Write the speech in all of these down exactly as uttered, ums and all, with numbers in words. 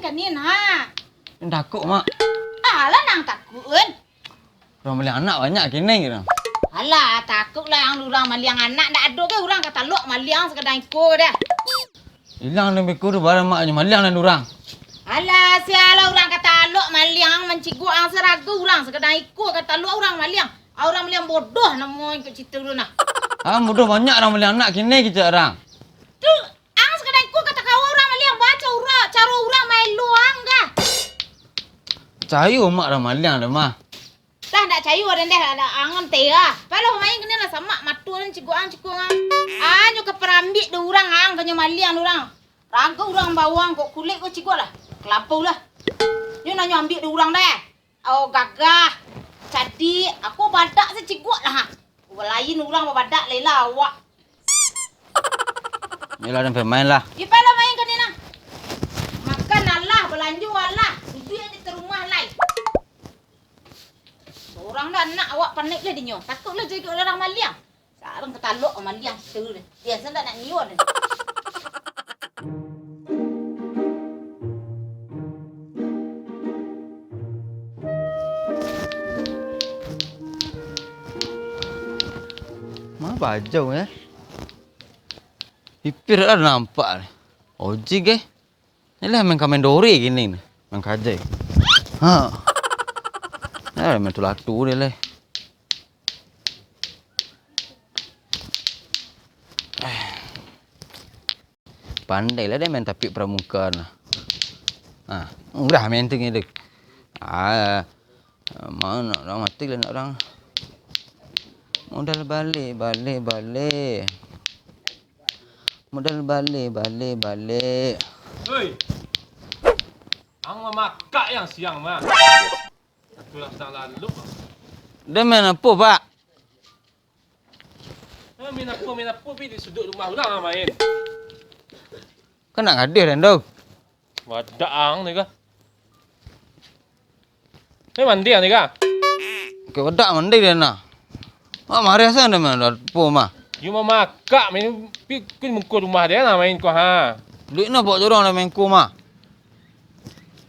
Nin, ha. Takuk, Mak. Alah, nan takuik, Un. Urang maliang anak banyak kini, gitu. Alah, takuik lah ang urang maliang anak, ndak ado ke urang ka talok maliang sakadang iko doh. Ilang nan beko tu, barang mak nyo maliang nan urang. Alah, sia lah urang ka talok maliang mancigok ang sarago urang sakadang iko ka talok urang maliang. Ah, urang maliang bodoh namo iko cito tu nah. Ah, bodoh banyak urang maliang anak kini kicak urang. Tu, ang sakadang iko ka takawa urang maliang baco urang, caro urang maelo ang kah? Cayo mak urang maliang dah mah. Dah ndak cayo den deh, ada angan tega. Paloh main kini lah samak mato den cigok ang cigok ang. Anyo ka parambik dek urang ang, kanyo maliang urang. Rago urang bawang kok kulek ko cigok lah. Kelampau lah. Nyo nanyo ambik dek urang deh. Oh gagah. Cadiak, aku badak se cigok lah. Lain urang babadak lain lah awak. Yolah, den pamain lah. Di paloh main kini nah. Makan alah, balanjo alah. Duduak di rumah lai. Sorang dah anak awak panek lah dinyo. Takuik lah jadi urang maliang. Sarang ka talok maliang situ deh. Biaso ndak nak nio deh. Ma bajau eh. Pipir lah nampak ni. Ojek eh. Ni lah main kamen dore kini ni. Main kajai. Ha. Ni lah main tu latu dia lah. Pandai lah dia main tapik pramuka nah. Ha, murah main tu gitu. Ah, mana orang mati lah nak orang. Modal balik, balik, balik. Modal balik, balik, balik. Hei. Ang mamakak yang siang mah. Itulah sedang lalu. Dia main apa, Pak? Eh, main apa, main apa, pi di sudut rumah urang ah main. Kan nak gadih dan tu. Wadak ang ni kah? Ni mandi ang ni kah? Ke wadak mandi dia nah. Mak marah sana mah dah po mah. Yo mamakak main pi kun muko rumah dia nah main ko ha. Duit nah buat orang dah main ko mah.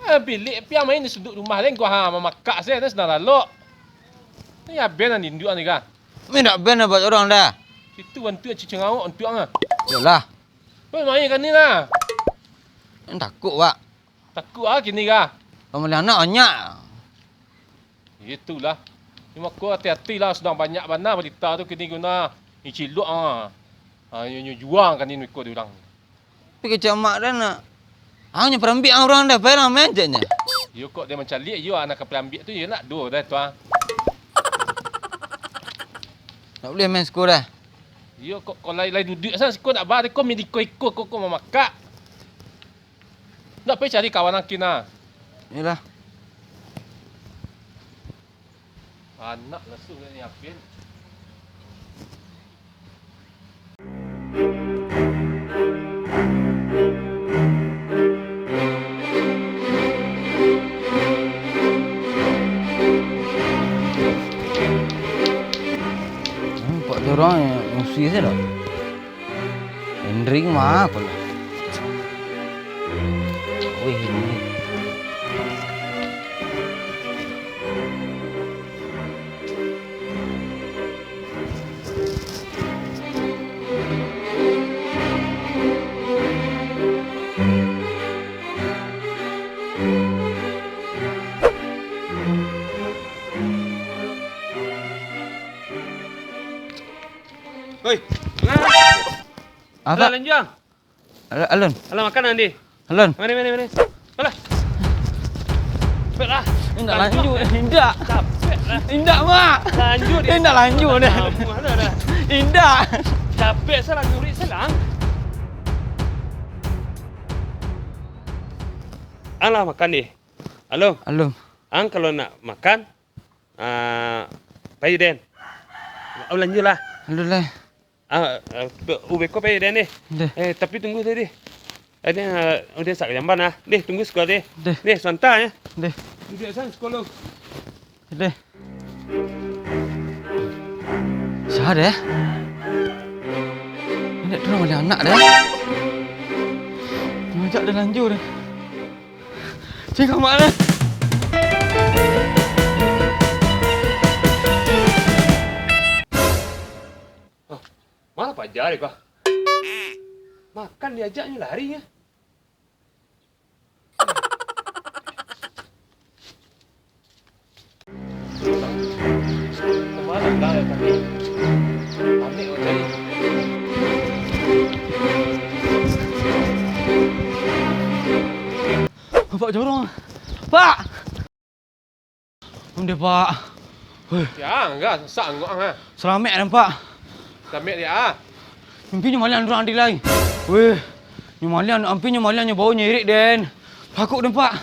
Eh, bilik pi ang main di sudut rumah dia ko ha mamakak saya dah senang lalok. Ni abang nan induak ni kah? Ni dak ben buat orang dah. Situ bantuak cicing awak untuak ah. Yalah. Kau main kan ni lah. Yang takut wak. Takut ah kini kah? Pamaliang anak banyak. Itulah. Ni mako hati-hati lah, sedang banyak bana barita tu kini guna. Ni cilok ah. Ha, nyo, nyo juang kan ni iko di urang. Tapi kecek mak dah nak. Ang nyo parambik ang urang dah, pai lah main ceknyo. Iyo kok dia mancaliak iyo anak ka parambik tu iyo nak do dah tu ah. Nak boleh main siko dah. Iyo kok kau lai lai duduk sana siko nak ba kau main iko-iko kau kau mamakak. Ndak pai cari kawan angkin ah. Iyolah. Anak lesu ni apin. Nampak tu orang yang ngungsi saja dah. Hendrik mah apo lah. Wih, ini. Hoi. Apa? Alah, lanjut. Al-, Alun. Alah, makan, Andi. Alun. Mari, mari, mari. Alah. Capek lah. Indak lanjut, indak. Capek lah. Indak, Mak. Lanjut, eh. Indak lanjut, dah. Lama dah, dah. Indak. Capek salah, ngurik salah. Alah, makan deh. Alun. Alun. Ang kalau nak makan, ah, pai den. Au lanjuik lah. Alun lah. Ah, ah, ubeko pai den deh. Deh. Eh, tapi tunggu tadi. Eh, den, ah, udah sak jamban ah. Deh, tunggu sekolah deh. Deh. Deh, santai ya. Deh. Duduk sana sekolah. Deh. Siapa deh? Ini tu nama dia anak deh. Ngajak dia lanjut deh. Cek ka ma lah. Hah, ma lah paja deh kah? Makan diajaknyo lari nyo. Kama lah kah tadi? Panik awak cari. Pak Jorong. Pak! Ondeh, Pak. Weh. Yo, angga, sasak angok ang, ah. Salamaik den, Pak. Salamaik dek, ah. Ampia nyo maliang urang tadi lai. Weh. Nyo maliang, ampia nyo maliang, nyo bao nyo irik den. Takok den, Pak.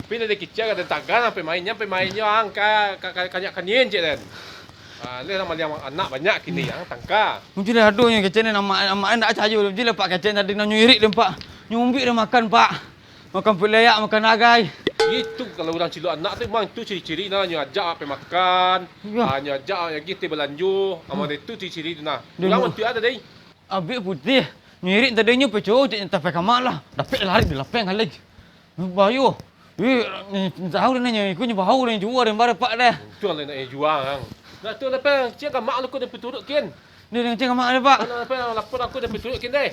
Tapi dari kicik ka den tagan, ampia mainnyo, ampia mainnyo ang ka, ka, ka, kanyak kanien cek den. Ah, leh lah maliang anak banyak kini ang, tangka. Mungkin lah ado nyo kecek den, amak, amak den ndak cayo. Mungkin lah Pak kecek tadi nyo irik den, Pak. Nyo umbiak den makan, Pak. Makan peleak, makan agai. Itu kalau urang cilok anak tu, memang itu ciri-ciri nah, nyo ajak awak pai makan, Iyo. ah, nyo ajak awak lagi pai balanjo, aman itu ciri-ciri tu nah. Iyo. Urang bantuak ado deh. Abih putih, nyo irik tadi nyo peco, cek nyo tapai kamak lah. Dapek lari di lapeng kali. Bahayo. Eh, tahu dah nyo, iko nyo bahu dah nyo jual dah, barang pak dah. Untuang lah nak jual, ang. Nah, tu lapang, ciang kamak lu ko dah peturuk kin. Ni, ni, ciang kamak dah, Pak. Alah, lapang, lapor aku dah peturuk kin deh.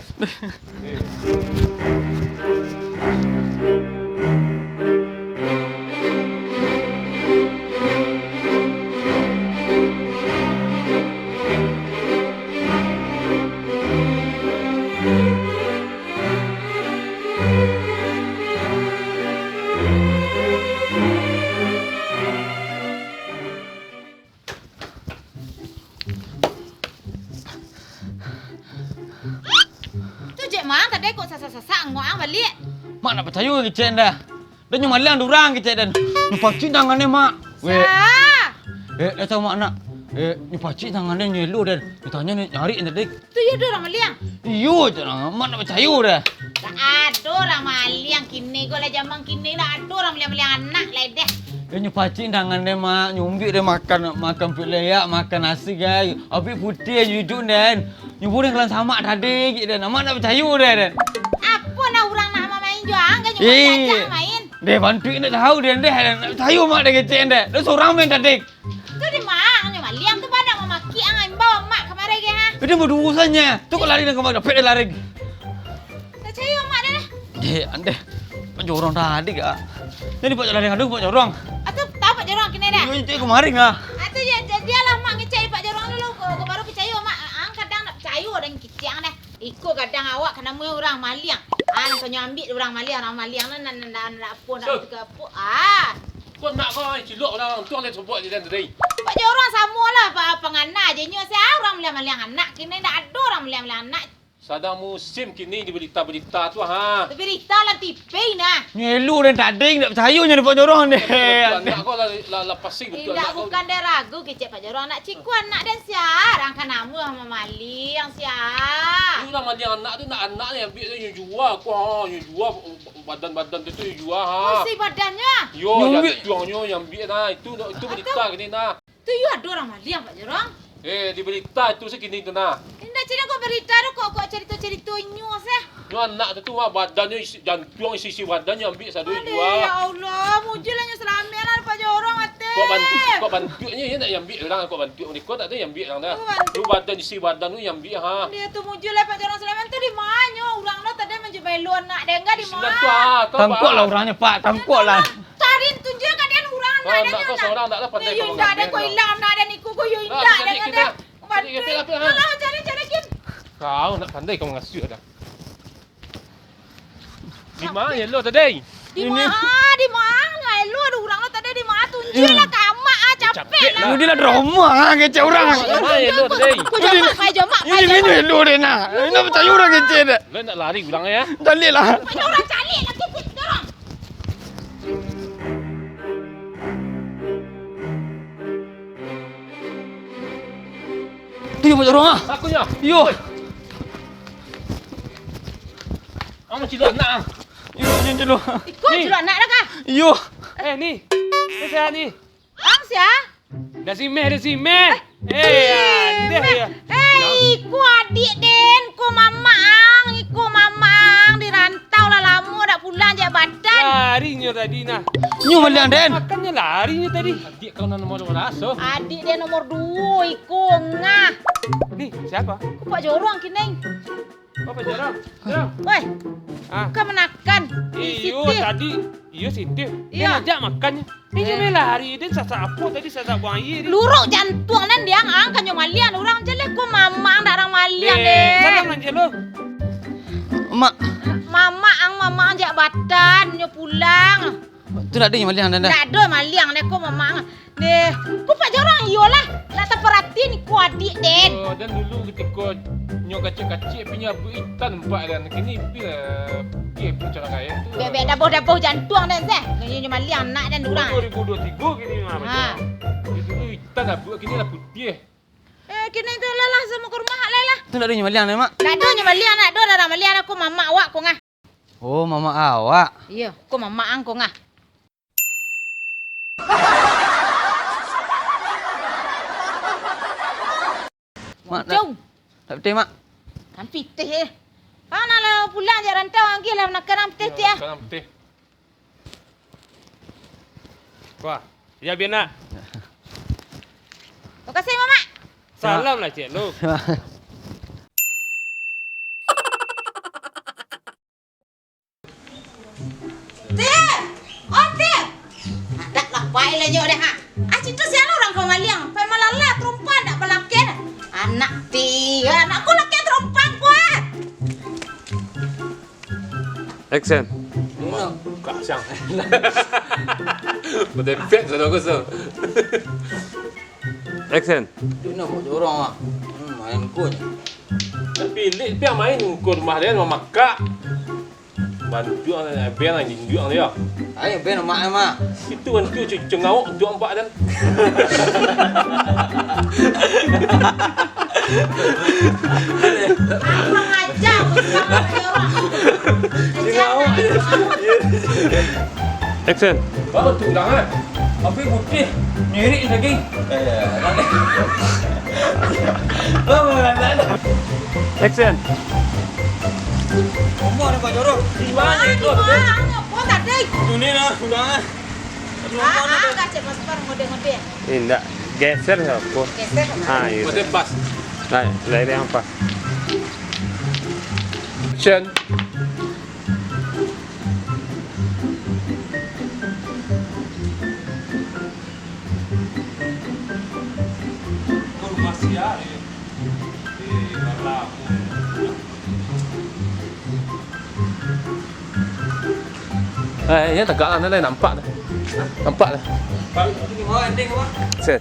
Tu Jack, Mang, tadi kok sasak-sasak angok ang baliak. Mak ndak pacayo kecek den dah. Den nyo maliang dek urang kecek den. Nyo pacik tangan den, Mak. Weh. Sa? Eh, den tahu, Mak, nak. Eh, nyo pacik tangan den, nyo elo den. Nyo tanyo nyo nyari tadi. Tu iyo ado urang maliang? Iyo, cak Mak ndak pacayo dah. Ndak ado urang maliang kini ko lah, jaman kini ndak ado urang maliang-maliang anak lai deh. Eh, nyo pacik tangan den, Mak, nyo umbiak den makan, makan peleak, makan nasi, gai. Abih putih jujuk den. Nyo bunuah kalan samak tadi, gik den. Mak ndak pacayo dah den. Apo nah urang nak main jo ang, kan nyo Eh. ajak main. Deh, bantuak ndak tahu den deh, ndak pacayo Mak den kecek den. Den surang main tadi. Tu di ma ang nyo maliang tu, banyak mamaki ang imbau amak kamari ge, ha? Itu baduo sanya. Tu kok lari nang kamari, dapek dia lari. Tak cayo amak dah lah. Eh, andeh. Pak Jorong tadi ka. Jadi Pak Jorong, aduh, Pak Jorong. Atu tahu Pak Jorong kini dah? Iyo, itu kamari ka. Atu ya, jadilah mak ngecek Pak Jorong dulu. Ko, ko baru picayo mak. Ang kadang nak picayo dan kiciang dah. Iko gadang awak ka namuah urang maliang. Ah, nang kanyo ambiak urang maliang, urang maliang nan, nan, nan, nan, nan apo, nak Sir. Ka apo. Ah. Kau nak kau cilok urang, tu ang sobok je tadi. Pak Jorong samo lah, pa-, pangana je nyo, sia urang maliang-maliang anak, kini ndak ado urang maliang-maliang anak. Sadang musim kini di berita-berita tu, ha. Berita lah P nah. Nyo elo den tadi, ndak picayo nyo di Pak Jorong deh. Anak kau lah, lah, lah pasti betul Indak, anak kau. Bukan dek ragu kecek Pak Jorong, anak ciku anak den sia, rang ka namuah mamaliang sia. Urang maliang anak tu, nak anak ni ambiak tu, nyo jua, aku ha, nyo jua badan-badan tu, tu nyo jua ha. Isi badannyo? Yo, Nyo ambiak. Jantuangnyo nyo ambiak nah, itu, itu berita kini nah. Tu iyo ado urang maliang, Pak Jorong. Eh, di berita itu sakini tu nah. Indak, cina kok berita tu, kok, kok carito-carito inyo seh. Nyo anak tu, tu, wah, badannyo isi, jantuang isi-isi badannyo ambiak sado Aduh, jua. Ya Allah, mujur lah nyo salamaik lah, Pak Jorong, ate. Kok ban-, kok bantuaknyo, iyo nak ambiak urang, kok bantuak mereka tak ado ambiak urang dah. Kok bantuak? Tu badan isi badan tu ambiak, ha. Dia tu mujur lah, Pak Jorong, salamaik tu di ma nyo? Urang lo tadi manjual belo anak dia, enggak di ma? Tangkuak lah urangnyo, Pak, tangkuak lah. Tarin tunjuak ka den urang anak den nyo, nak. Iyo, indak den ko ilang anak den iko ko, iyo, indak den ko. Waduh. Alah, cari, cari, Kim. Kau nak pandai kau mangasuh dah. Di ma elo tadi? Di ma? Di ma? Elo ado urang lo tadi di ma? Tunjuak lah ka amak ah, capek lah. Capek lah. Iyo, dia lah drama ah, kecek urang. Di ma elo tadi? Kau jamak, kau jamak. Ini, ini elo dia nak. Ini picayo urang kecek dah. Lo nak lari urang ya? Caliak lah. Banyak urang caliak lagi, dorong. Tu yo, Pak Jorong ah. Aku nyo. Yo. Oi. Ang cilok anak ang. Yo, nyo cilok. Iko cilok anak dah kah? Yo. Eh, ni. Ni sia ni. Ang sia? Dah simeh, dah simeh. Eh, eh, andeh ya. Eh, iko adiak den, ko mamak ang, iko mamak ang di rantau lah lamo dak pulang jak badan. Lari nyo tadi. Tadi nah. Nyo maliang den. Makannyo lari nyo tadi. Adiak kau nan nomor baraso? Adiak den nomor duo iko ngah. Ni, siapa? Ko Pak Jorong kini. Apa jarang? Jarang. Weh. Ah. Bukan manakan. Iyo, tadi. Iyo, Siti. Iyo. Dia ngajak makan. Dia Eh. Cuma lari. Dia sasak apa tadi? Sasak buang air dia. Luruk jantuang nan dia ang, ang kanyo malian. Urang je leh ko mamak ang dak urang malian Eh, deh. Salam nan je lo. Mak. Mamak ang, mamak ang jak Batan, nyo pulang. Tu ndak ado nyo maliang, ndak ado? Ndak ado maliang, deh, ko mamak ang. Deh, ko Pak Jorong iyolah. Ndak taparati ni ko adiak, den. Oh, dan dulu ketiko nyo kacik-kacik, pinyo abuak itam nampak dan kini pi lah putiah pun cara kaya tu. Bek-bek daboh-daboh jantuang, den, seh. Nyo, nyo maliang anak, den, urang. Dua ribu dua tiga kini mah, Ha. Macam. Dulu itam abuak, kini lah putiah. Eh, kini tu lah, lah, samo ka rumah, lah, lah. Tu ndak ado nyo maliang, Mak? Ndak ado nyo maliang, ndak ado, dak ado maliang, ko mamak awak ko ngah. Oh, mamak awak? Iyo, ko mamak ang ko ngah. Mak, nak, Cung. Nak pitih, Mak? Kan pitih, eh. Ah, nak lah pulang jak rantau, agiah lah manakan ang pitih, Yo, pitih, ah. Manakan ang pitih. Wah, ya, biar nak. Makasih, Mamak. Salam lah, cek lu. Tih! Oh, Tih! Adak lah, pai lah nyo deh, ha. Ah, cito sialah urang ka maliang. Pai malala, tarompa ndak balaken. Anak Tih, anak ko laken tarompa ko, ah. Action. Kak Siang. Bedepet sudah kosong. Action. Tu nak buat jorong, ah. Hmm, main ko je. Tapi lik pian main ko rumah dia, rumah makak. Bantuak, ben lah jinjuak dia. Ayo, ben mak, mak. Itu bantuak cu-, cengawak, tuak empat dan. Kurang ajar, kurang ajar orang. Cengawak. Action. Baru tu dah, eh. Tapi putih, nyirik daging. Eh, Action. Rumah ada Pak Jorok. Di mana itu? Apa tadi? Ini lah, sudah lah. Ah, ah, kacau paspor ngode-ngode. Indak. Geser apa? Geser. Ah, iya. Betul pas. Nah, lain yang apa? Action. Eh, ya tegak lah, ni lah nampak dah. Nampak dah. Set.